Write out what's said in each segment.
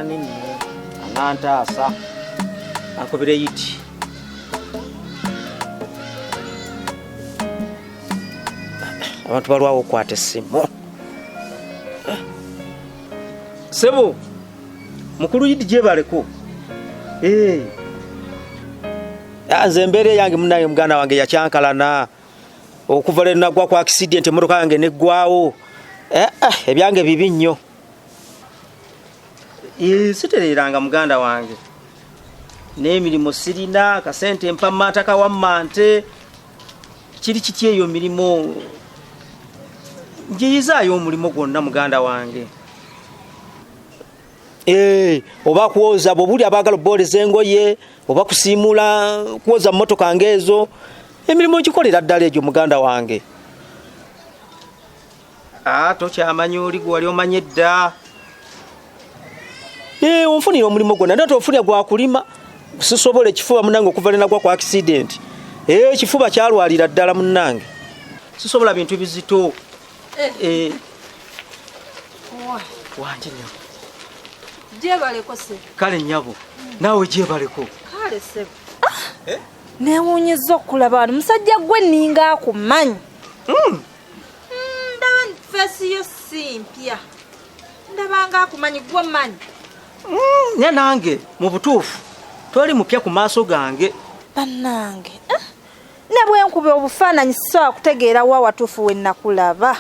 Ani nno anantaasa ankubire yiti. Abantu balwawo okukwata essimu. Sebo, mukulu Yidi gyebaleko. Eh. Ah, nze embeera eyange munange muganda wange yakyankalana okuva lwe nagwa ku accident emmotoka yange neggwawo. Eh, eh, ebyange bibi nnyo. Eh, sitereeranga muganda wange n'emirimu sirina kasente mpa mantaka wammante kiri kiti eyo mirimu njiyizaayo omulimu gwonna muganda wange. Eh, oba kwoza bwobuli abaagala obooleza engoye oba kusiimuula kwoza mmotoka ng'ezo emirimu ngikolera ddala egyo muganda wange. Ah, tokyamanyi oli gwe wali omanyi edda. Eh, onfunira omulimu gwonna naye tofunira gwa kulima sisobola ekifuba munange okuva lenagwa ku accident. Eh, ekifuba kyalwalira ddala munnange sisobola bintu bizito. Eh. Wangi nnyabo. Gyebaleko ssebo. Kale nnyabo naawe gyebaleko. Kale ssebo. Ah! Neewuunyizza okukulaba wano musajja gwe nninga akumanyi. Ndaba feesi yo si mpya, ndaba nga akumanyi gwe manyi. Naye nange mu butuufu toli mupya ku maaso gange. Bannange ne bwe nkuba obufaananyi sisobola kutegeera wa watuufu we nakulaba.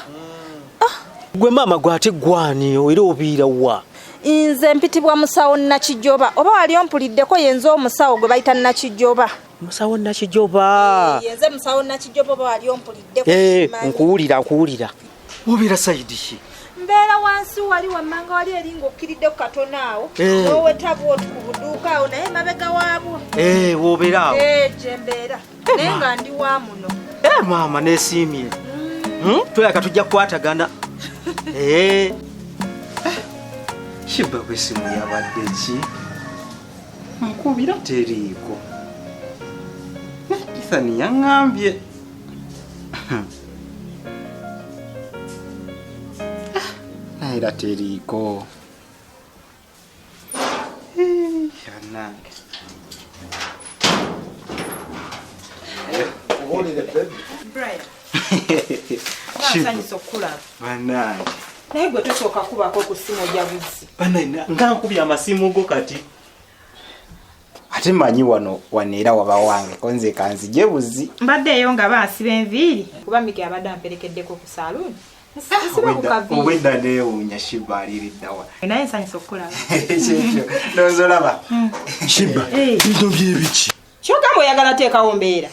Gwe maama gwe ate gwani era obiira wa? Nze mpitibwa musawo Nakijoba, oba wali ompuliddeko yenze omusawo gwe bayita Nakijoba. Musawo Nakijoba. Yenze musawo Nakijoba oba wali ompuliddeko. Nkuwulira nkuwulira. Obeera sayidi ki? Mbeera wansi wali wammanga wali eri ng'okkiriddeko katono awo. N'oweta bw'oti ku buduuka awo naye emabega waabwo. W'obeera awo. Gye mbeera. Naye nga ndi wa muno. Maama neesiimye. Tweyaka tujja kukwatagana. Shiba bw'essimu yabadde ki? Nkubira teriiko. Ethan yaŋŋambye. Naye era teriiko. Bannange. Brian. Nsanyusa okukulaba. Bannange. Naye gwe tosooka kubako ku ssimu ojja buzzi. Bannange nga nkubye amasimu go kati. Ate manyi wano wano era waba wange ko nze kanzije buzzi. Mbadde eyo nga bansiba enviiri kuba Miki abadde amperekeddeko ku saaluuni. Nsiba ku kaviiri. Obwedda neewuunya Shiba aliriddawa. Naye nsanyusa okukulaba. Kyekyo ndowooza olaba. Shiba bino byebiki? Kyogamba oyagala teekawo mbeera.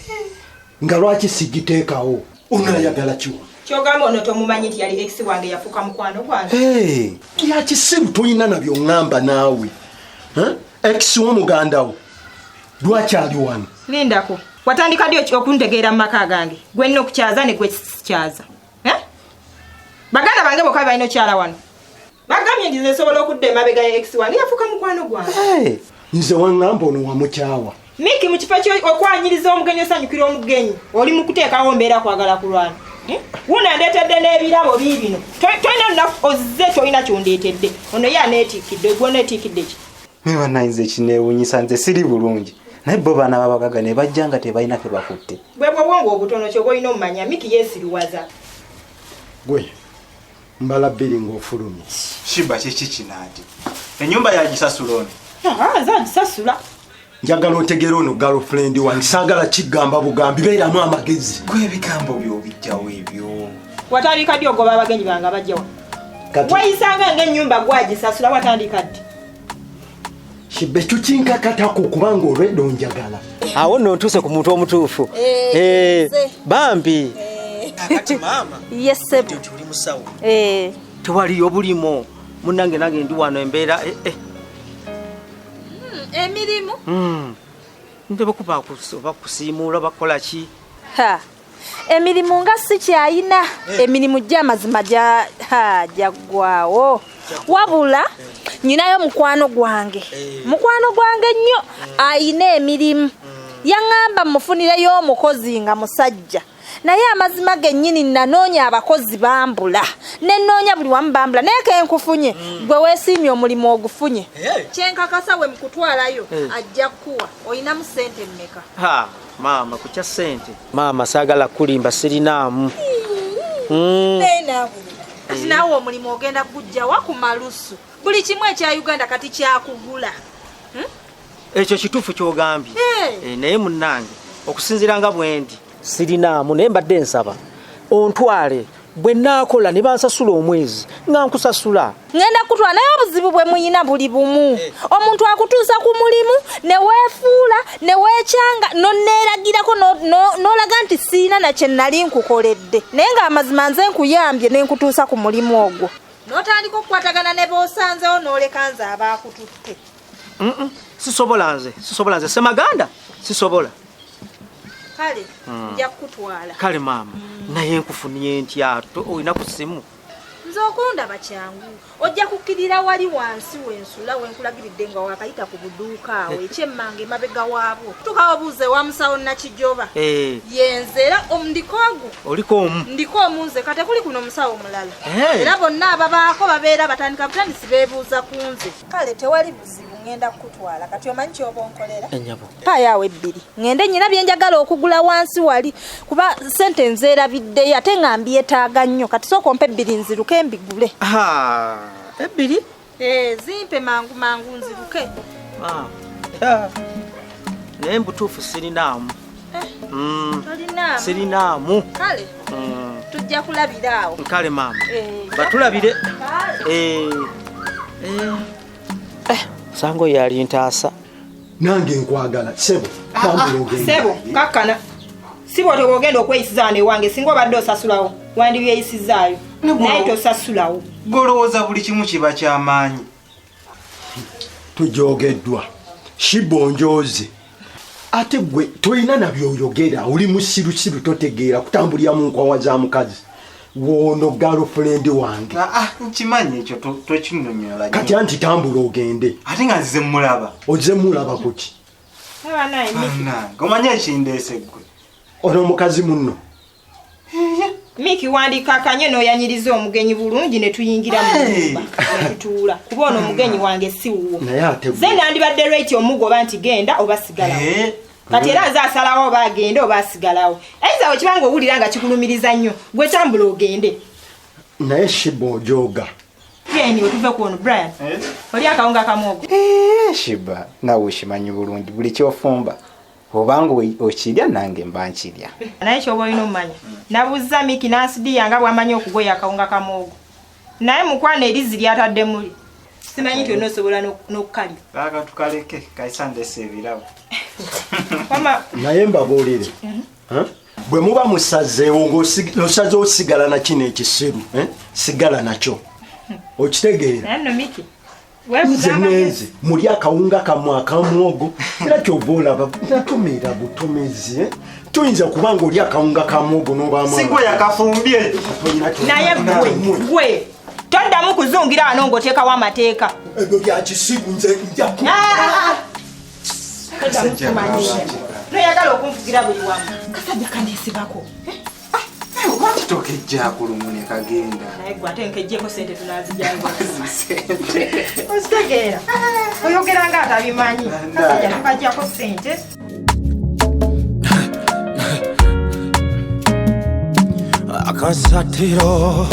Nga lwaki sigiteekawo? Ono ayagala kiwa? Kyogamba ono tomumanyi nti yali ex wange yafuuka mukwano gwange. Ya kisiru tolina nabyo ŋŋamba naawe. Ex w'omuganda wo lwaki ali wano? Lindako, watandika ddi okuntegeera mu maka gange? Gwe nina okukyaza ne gwe sikyaza. Baganda bange bokka balina okyala wano. Bagambye nti nze nsobola okudda emabega ya ex wange yafuuka mukwano gwange. Nze waŋŋamba ono wamukyawa. Miki mu kifo okwanyiriza omugenyi osanyukira omugenyi oli mu kuteekawo mbeera kwagala kulwana. Wuno andeetedde n'ebirabo biibino. Tolina lunaku ozze tolina kyondeetedde. Ono ye aneetikkidde, gwe oneetikkidde ki? Naye bannange nze kineewuunyisa nze siri bulungi. Naye bo baana b'abagagga ne bajja nga tebalina ke bakutte. Bwe bwo obwongo obutono ky'oba olina omumanya Miki yeesiruwaza. Gwe mbala bbiri ng'ofulumye. Shiba kiki kino ate? Ennyumba yagisasula ono. Nze agisasula. Njagala otegeere ono girlfriend wange, saagala kigamba bugambi, beeramu amagezi. Gwe ebigambo by'obijjawo ebyo. Watandika ddi ogoba abagenyi bange abajja wano? Wayisanga ng'ennyumba gwagisasula watandika ddi? Shiba ekyo kinkakatako kubanga olwedda onjagala. Awo nno ntuuse ku muntu omutuufu. Bambi. Kakati maama. Yes, sebo. Nti oli musawo. Tewaliyo bulimo. Munnange nange ndi wano embeera. Emirimu? Ndaba kuba oba kusiimuula oba kukola ki? Emirimu nga si kyayina. Emirimu gy'amazima gyaggwawo. Wabula nyinayo mukwano gwange. Mukwano gwange nnyo ayina emirimu. Yaŋŋamba mmufunireyo omukozi nga musajja. Naye amazima gennyini nanoonya abakozi bambula. Ne nnoonya buli wamu bambula. Naye ke nkufunye, gwe weesiimye omulimu ogufunye. Kyenkakasa we mukutwalayo ajja kukuwa. Olinamu ssente mmeka? Ha, maama kukya ssente. Maama saagala kulimba sirinaamu. Naye naawe. Kati naawe omulimu ogenda kujja wa ku malusu. Buli kimu ekya Uganda kati kyakugula. Ekyo kituufu ky'ogambye. Naye munnange okusinziira nga bwe ndi sirinaamu, naye mbadde nsaba ontwale bwe nnaakola ne bansasula omwezi nga nkusasula. Ngenda kutwala, naye obuzibu bwe muyina buli bumu. Omuntu akutuusa ku mulimu ne weefuula ne weekyanga n'onneeragirako n'olaga nti siina na kye nali nkukoledde, naye ng'amazima nze nkuyambye ne nkutuusa ku mulimu ogwo. N'otandika okukwatagana ne b'osanzewo n'oleka nze abaakututte. Sisobola nze, sisobola nze Semaganda, sisobola. Kale nja kukutwala. Kale maama, naye nkufunye ntya? Olina ku ssimu? Nze okundaba kyangu, ojja kukkirira wali wansi wensula wenkulagiridde nga wakayita ku buduuka awo ekyemmanga emabega waabwo, tukawo buuze wa musawo Nakijoba. Yenze era ndiko ogwo. Oliko omu? Ndiko omu nze, kate kuli kuno omusawo mulala. Era bonna ababaako babeera batandika butandisi beebuuza ku nze. Kale tewali buzibu, ŋŋenda kukutwala. Kati omanyi kyoba onkolera? Ennyabo. Mpaayo awo ebbiri ŋŋende, nyina bye njagala okugula wansi wali, kuba sente nzeerabiddeyo ate nga mbyetaaga nnyo. Kati sooka ompe ebbiri nziruke mbigule. Ha, ebbiri? Eh, zimpe mangu mangu nziruke. Maama. Naye mbutuufu sirinaamu. Tolinaamu? Sirinaamu. Kale tujja kulabira awo. Kale maama. Eh, Batulabire. Kale. Sango yali ntaasa. Nange nkwagala sebo, tambula ogende. Sebo kakkana, si bwotyo bwogenda okweyisiza wano ewange. Singa obadde osasulawo wandibyeyisizaayo, naye tosasulawo. Golowooza buli kimu kiba kyamaanyi. Tujogeddwa shibonjoze, ate gwe tolina nabyoyogera, oli musirusiru, totegeera kutambulira mu nkwawa za mukazi wono girlfriend wange. Ah, nkimanyi ekyo, tokinyonyola nnyo. Kati anti tambula ogende. Ate nga nzize mulaba. Oze mulaba kuki? Abanaye Miki. Bannange, omanyi ekindeese ggwe? Ono omukazi munno. Miki, wandikakanye n'oyanyiriza omugenyi bulungi ne tuyingira mu nyumba ne tutuula, kuba ono omugenyi wange si wuwo. Naye ate Ze nandibadde right omugoba nti genda oba sigalawo. Kati era nze asalawo oba agende oba asigalawo. Ayinza wekibanga owulira nga kikulumiriza nnyo, gwe tambula ogende. Naye Shiba ojoga. Yeni wetuve ku ono. Brian, oli akawunga kamwogo? Eh, Shiba, nawe okimanyi bulungi, buli kyofumba obanga okirya nange mba nkirya. Naye kyoba olina omumanya, nabuuza Miki nansidiya nga bw'amanyi okugoya akawunga kamwogo, naye mukwano erizzi lyatadde muli simanyi nti olina osobola n'okukalya. Aka tukaleke kaisa ndese ebirabo. Wama. Naye mbabuulire. Ha? Bwe muba musazeewo ng'osaze osigala na kino ekisiru, eh? Sigala nakyo, okitegeera? Naye nno Miki Nze weebuza amagezi. Nenze muli akawunga kamwe akamwogo, era kyova olaba natumira butumizi, eh? Tuyinza kuba nga oli akawunga kamwogo n'obaamu. Sigwe yakafumbye. Naye gwe toddamu kuzungira wano ng'oteekawo amateeka. Ebyo bya kisiru, nze nja Ah! Toddamu kumanyiira, noyagala okunvugira buli wamu. Kasajja kaneesibako. Lwaki tokejjaako lumu ne kagenda? Naye gwe ate nkejjeko sente tunazijayo, okitegeera? Oyogera nga atabimanyi. Kasajja tukajjako sente. Akasatiro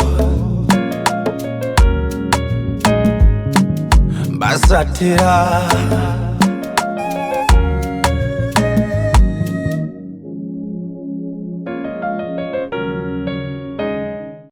basatira.